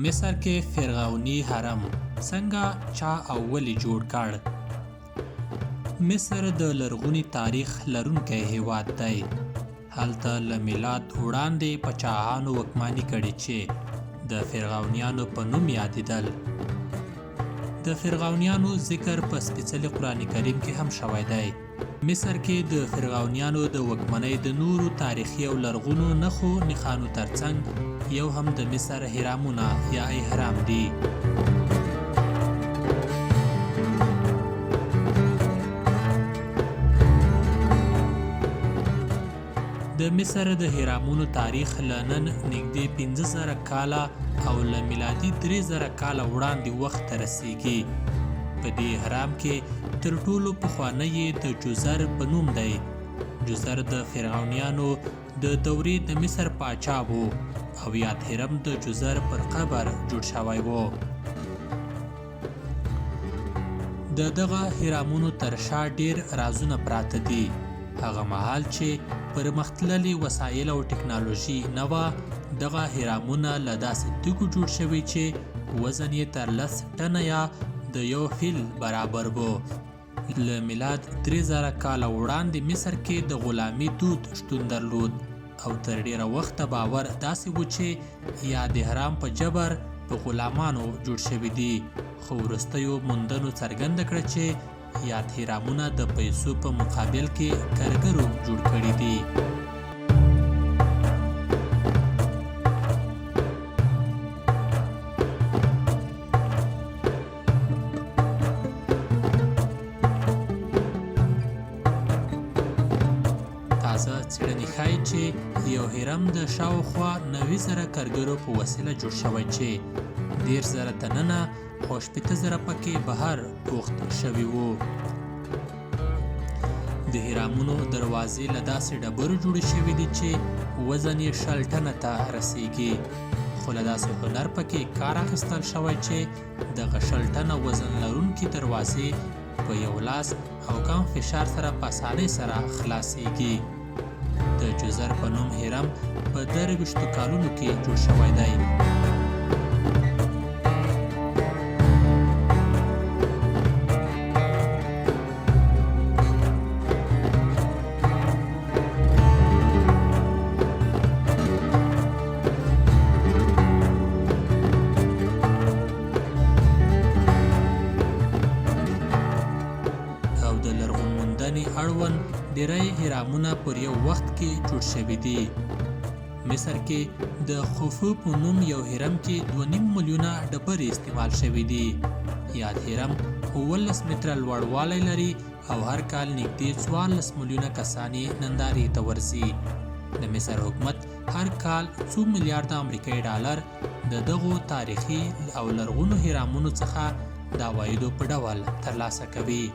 مصر کې فرعوني هرم څنګه، چا او ولې جوړ کړ؟ مصر د لرغوني تاریخ لرونکی هیواد دی. هلته له میلاد وړاندې پاچاهانو واکمني کړې چې د فرعونیانو په نوم یادېدل. د فرعونیانو ذکر په سپېڅلي قرآن کریم کې هم شوی دی. مصر کې د فرعونیانو د واکمنۍ د نورو تاریخي او لرغونو نښو نښانو ترڅنګ یو هم د مصر هرامونه یا اهرام دي. د مصر د هرامونو تاریخ له نن نږدې 5000 کاله او له میلادي 3000 کاله وړاندې وخت ته رسیږي. په دې اهرام کې تر ټولو پخوانی یې د جوزر په نوم دی. جوزر د فرعونیانو د دورې د مصر پاچا و او یاد هرم د جوزر پر قبر جوړ شوی و. د دغه هرامونو تر شا ډېر رازونه پراته دي. هغه مهال چې پرمختللې وسایل او ټکنالوژي نه وه، دغه هرامونه له داسې تیږو جوړ شوي چې وزن یې تر 10 ټنه یا د یو فیل برابر و. له میلاد 3000 کاله وړاندې مصر کې د غلامي دود شتون درلود او تر ډېره وخته باور داسې و چې یاد اهرام په جبر په غلامانو جوړ شوي دي، خو وروستیو موندنو څرګنده کړه چې یاد هرامونه د پیسو په مقابل کې کرګرو جوړ کړي دي. تازه څېړنې ښایي چې یو هرم د شاوخوا 90,000 کرګرو په وسیله جوړ شوی چې 30,000 دننه او 60,000 پکې بهر پوخت شوي وو. د هرامونو دروازې له داسې ډبرو جوړې شوې دي چې وزن یې 20 ټنه ته رسیږي، خو له داسې هنر پکې کار اخیستل شوی چې دغه 20 ټنه وزن لرونکي دروازې په یو لاس او کم فشار سره په اسانۍ سره خلاصیږي. د جوزر په نوم هرم په 23 کالونو کې جوړ شوی دی. او د لرغون موندنې اړوند ډیری هرامونه پر یو وخت کې جوړ شوي دي. مصر کې د خوفو په نوم یو هرم کې 2.5 میلیونه ډبرې استعمال شوي دي. یاد هرم 17 متره لوړوالی لري او هر کال نږدې 14 میلیونه کسان یې نندارې ته ورځي. د مصر حکومت هر کال څو میلیارده امریکایي ډالر د دغو تاریخي او لرغونو هرامونو څخه د عوایدو په ډول ترلاسه کوي.